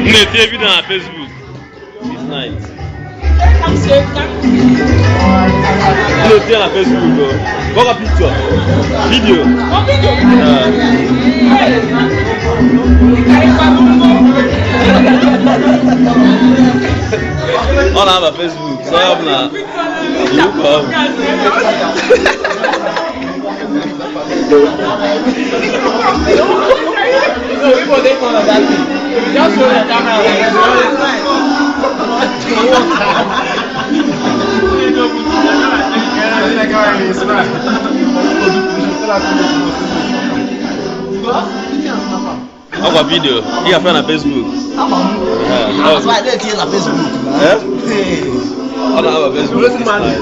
M na-etinye video na Facebook this night. M na-etinye na Facebook o. Gbakwa picture. Video. Ọ na-aba Facebook, so ya bụ na iwu ka ọ bụ. No, people dey follow that thing. If you just hold the camera like this, Ọkwa video, ị ga-afụ ya na Facebook. That's why I didn't na Facebook. Eh? Ọ na-aba Facebook this night.